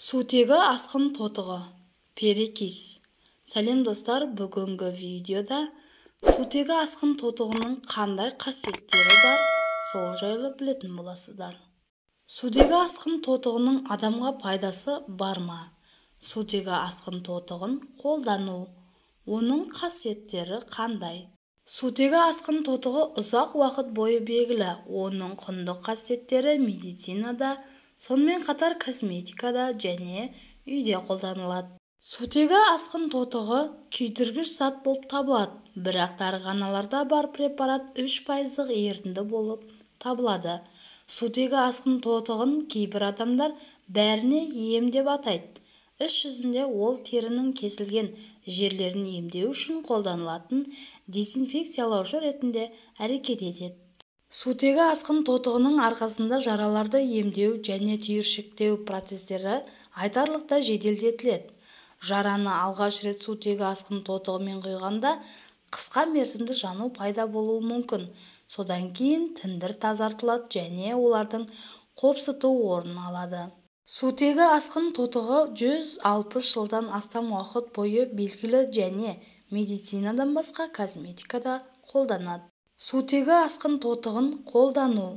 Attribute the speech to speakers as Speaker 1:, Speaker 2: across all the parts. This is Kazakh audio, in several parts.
Speaker 1: Сутегі асқын тотығы. Перекись. Сәлем, достар, бүгінгі видеода сутегі асқын тотығының қандай қасиеттері бар, сол жайлы білетін боласыздар. Сутегі асқын тотығының адамға пайдасы бар ма? Сутегі асқын тотығын қолдану, оның қасиеттері қандай? Сутегі асқын тотығы ұзақ уақыт бойы белгілі. Оның құнды қасиеттері медицинада, сонымен қатар косметикада және үйде қолданылады. Сутегі асқын тотығы күйдіргіш зат болып табылады, бірақ дәріханаларда бар препарат 3 пайыздық ерітінді болып табылады. Сутегі асқын тотығын кейбір адамдар бәріне ем деп атайды. Іс жүзінде ол терінің кесілген жерлерін емдеу үшін қолданылатын дезинфекциялаушы ретінде әрекет етеді. Сутегі асқын тотығының арқасында жараларды емдеу және түйіршіктеу процестері айтарлықтай жеделдетіледі. Жараны алғаш рет сутегі асқын тотығымен құйғанда қысқа мерзімді жану пайда болуы мүмкін, содан кейін тіндір тазартылады және олардың қопсыту орнын алады. Сутегі асқын тотығы 160 жылдан астам уақыт бойы белгілі және медицинадан басқа косметикада қолданады. Сутегі асқын тотығын қолдану.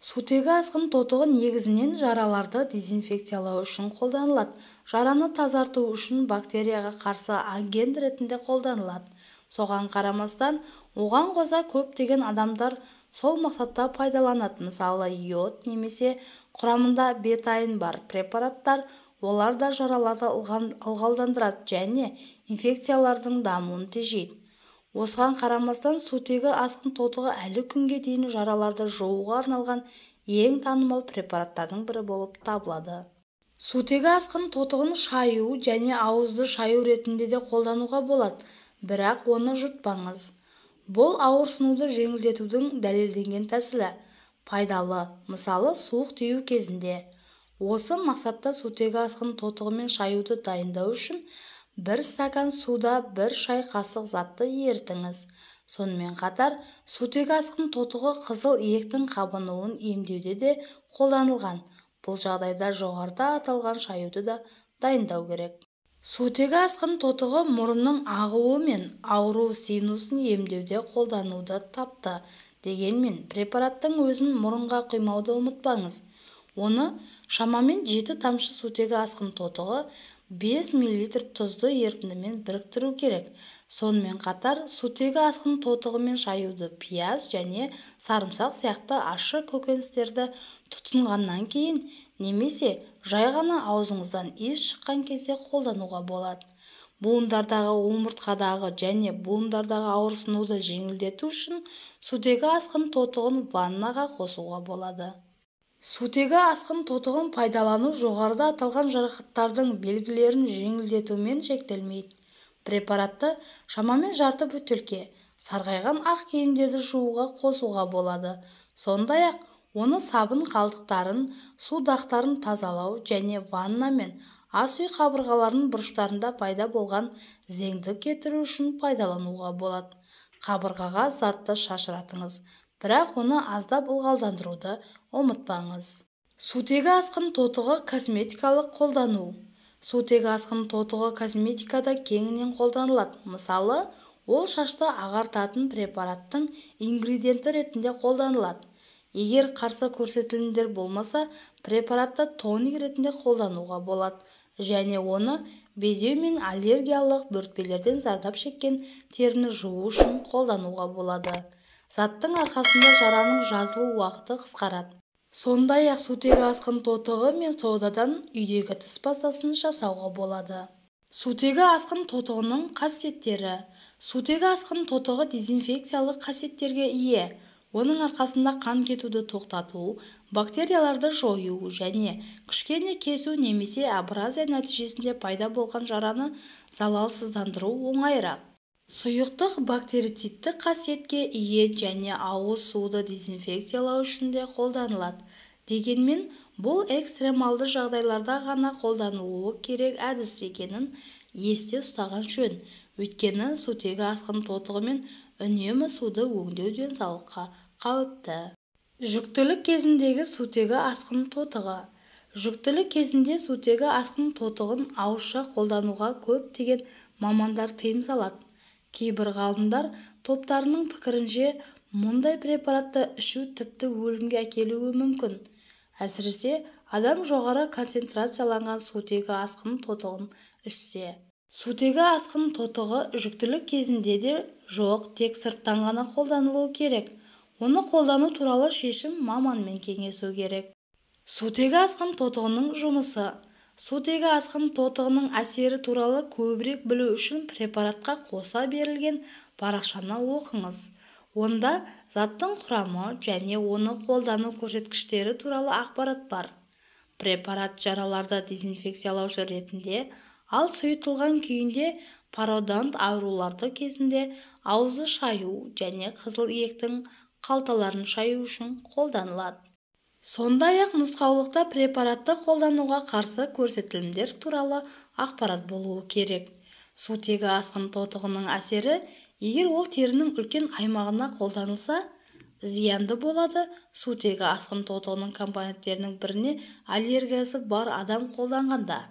Speaker 1: Сутегі асқын тотығы негізінен жараларды дезинфекциялау үшін қолданылады, жараны тазарту үшін бактерияға қарсы агент ретінде қолданылады. Соған қарамастан, оған қоса көптеген адамдар сол мақсатта пайдаланады, мысалы, йод немесе құрамында бетаин бар препараттар, олар да жараларды ылғалдандырады және инфекциялардың дамуын тежейді. Осыған қарамастан, сутегі асқын тотығы әлі күнге дейін жараларды жууға арналған ең танымал препараттардың бірі болып табылады. Сутегі асқын тотығын шаю және ауызды шаю ретінде де қолдануға болады, бірақ оны жұтпаңыз. Бұл ауырсынуды жеңілдетудің дәлелденген тәсілі. Пайдалы, мысалы, суық тию кезінде. Осы мақсатта сутегі асқын тотығымен шаюды дайындау үшін бір стакан суда бір шай қасық затты ерітіңіз. Сонымен қатар сутегі асқын тотығы қызыл иектің қабынуын емдеуде де қолданылған. Бұл жағдайда жоғарыда аталған шаюды да дайындау керек. Сутегі асқын тотығы мұрынның ағуы мен ауру синусын емдеуде қолдануды тапты. Дегенмен препараттың өзін мұрынға құймауды ұмытпаңыз. Оны шамамен жеті тамшы сутегі асқын тотығы 5 мл тұзды ерітіндімен біріктіру керек. Сонымен қатар сутегі асқын тотығымен шаюды пияз және сарымсақ сияқты ащы көкөністерді тұтынғаннан кейін немесе жай ғана аузыңыздан иіс шыққан кезде қолдануға болады. Буындардағы, омыртқадағы және буындардағы ауырсынуды жеңілдету үшін сутегі асқын тотығын ваннаға қосуға болады. Сутегі асқын тотығын пайдалану жоғарыда аталған жарақаттардың белгілерін жеңілдетумен шектелмейді. Препаратты шамамен жарты бөтелке сарғайған ақ киімдерді жууға қосуға болады. Сондай-ақ оны сабын қалдықтарын, су дақтарын тазалау және ванна мен ас үй қабырғаларының бұрыштарында пайда болған зеңді кетіру үшін пайдалануға болады. Қабырғаға затты шашыратыңыз, бірақ оны аздап ылғалдандыруды ұмытпаңыз. Сутегі асқын тотығы косметикалық қолдану. Сутегі асқын тотығы косметикада кеңінен қолданылады. Мысалы, ол шашты ағартатын препараттың ингредиенті ретінде қолданылады. Егер қарсы көрсетілімдер болмаса, препаратты тоник ретінде қолдануға болады және оны безеу мен аллергиялық бөртпелерден зардап шеккен теріні жуу үшін қолдануға болады. Заттың арқасында жараның жазылу уақыты қысқарады. Сондай-ақ сутегі асқын тотығы мен содадан үйдегі тіс пастасын жасауға болады. Сутегі асқын тотығының қасиеттері. Сутегі асқын тотығы дезинфекциялық қасиеттерге ие. Оның арқасында қан кетуді тоқтату, бактерияларды жою және кішкене кесу немесе абразия нәтижесінде пайда болған жараны залалсыздандыру оңайырақ. Сұйықтық бактерицидтік қасиетке ие және ауыз суды дезинфекциялау үшін де қолданылады. Дегенмен бұл экстремалды жағдайларда ғана қолданылуы керек әдіс екенін есте ұстаған жөн, өйткені сутегі асқын тотығымен үнемі суды өңдеу денсаулыққа қауіпті. Жүктілік кезіндегі сутегі асқын тотығы. Жүктілік кезінде сутегі асқын тотығын ауызша қолдануға көптеген мамандар тыйым салады. Кейбір ғалымдар топтарының пікірінше, мұндай препаратты ішу тіпті өлімге әкелуі мүмкін. Әсіресе, адам жоғары концентрацияланған сутегі асқын тотығын ішсе. Сутегі асқын тотығы жүктілік кезінде де жоқ, тек сырттан ғана қолданылуы керек. Оны қолдану туралы шешім маманмен кеңесу керек. Сутегі асқын тотығының жұмысы. Сутегі асқын тотығының әсері туралы көбірек білу үшін препаратқа қоса берілген парақшаны оқыңыз. Онда заттың құрамы және оны қолдану көрсеткіштері туралы ақпарат бар. Препарат жараларды дезинфекциялаушы ретінде, ал сұйытылған күйінде пародонт аурулары кезінде ауызды шаю және қызыл иектің қалталарын шаю үшін қолданылады. Сондай-ақ нұсқаулықта препаратты қолдануға қарсы көрсетілімдер туралы ақпарат болуы керек. Сутегі асқын тотығының әсері, егер ол терінің үлкен аймағына қолданылса, зиянды болады. Сутегі асқын тотығының компоненттерінің біріне аллергиясы бар адам қолданғанда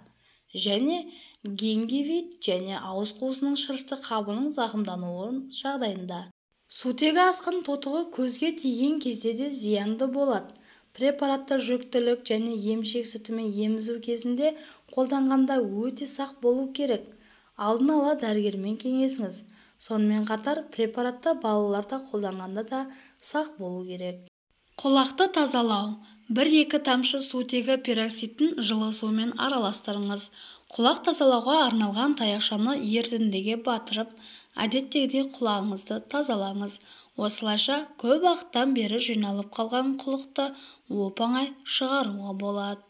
Speaker 1: және гингивит және ауыз қуысының шырышты қабының зақымдануы жағдайында. Сутегі асқын тотығы көзге тиген кезде де зиянды болады. Препаратты жүктілік және емшек сүтімен емізу кезінде қолданғанда өте сақ болу керек. Алдын ала дәрігермен кеңесіңіз. Сонымен қатар препаратты балаларда қолданғанда да сақ болу керек. Құлақты тазалау. 1-2 тамшы сутегі пероксидін жылы сумен араластырыңыз. Құлақ тазалауға арналған таяқшаны ерітіндіге батырып, әдеттегідей құлағыңызды тазалаңыз. Осылайша көп уақыттан бері жиналып қалған құлықты оп-оңай шығаруға болады.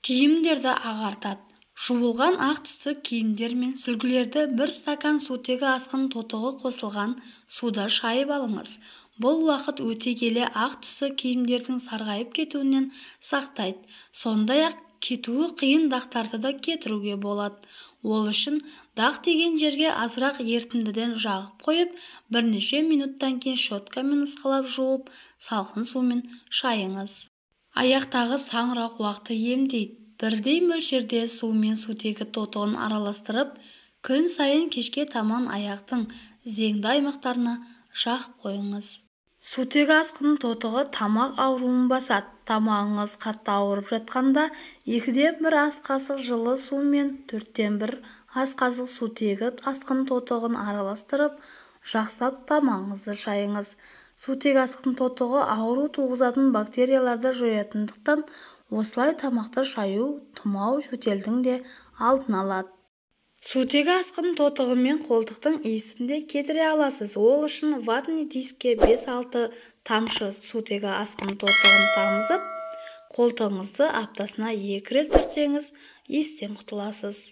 Speaker 1: Киімдерді ағартады. Жуылған ақ түсті киімдер мен сүлгілерді 1 стакан сутегі асқын тотығы қосылған суда шайып алыңыз. Бұл уақыт өте келе ақ түсті киімдердің сарғайып кетуінен сақтайды. Сондай-ақ кетуі қиын дақтарды да кетіруге болады. Ол үшін дақ тиген жерге азырақ ерітіндіден жағып қойып, бірнеше минуттан кейін щеткамен ысқылап жуып, салқын сумен шайыңыз. Аяқтағы саңырауқұлақты емдейді. Бірдей мөлшерде су мен сутегі тотығын араластырып, күн сайын кешке таман аяқтың зеңді аймақтарына жағып қойыңыз. Сутегі асқын тотығы тамақ ауруын басады. Тамағыңыз қатты ауырып жатқанда 2-1 ас қасық жылы су мен 4-1 ас қасық сутегі асқын тотығын араластырып, жақсылап тамағыңызды шайыңыз. Сутегі асқын тотығы ауру туғызатын бактерияларды жоятындықтан, осылай тамақты шаю тұмау жөтелдің де алдын алады. Сутегі асқын тотығымен қолтықтың иісін де кетіре аласыз. Ол үшін ватный дискке 5-6 тамшы сутегі асқын тотығын тамызып, қолтығыңызды аптасына 2 рет сүртсеңіз, иістен құтыласыз.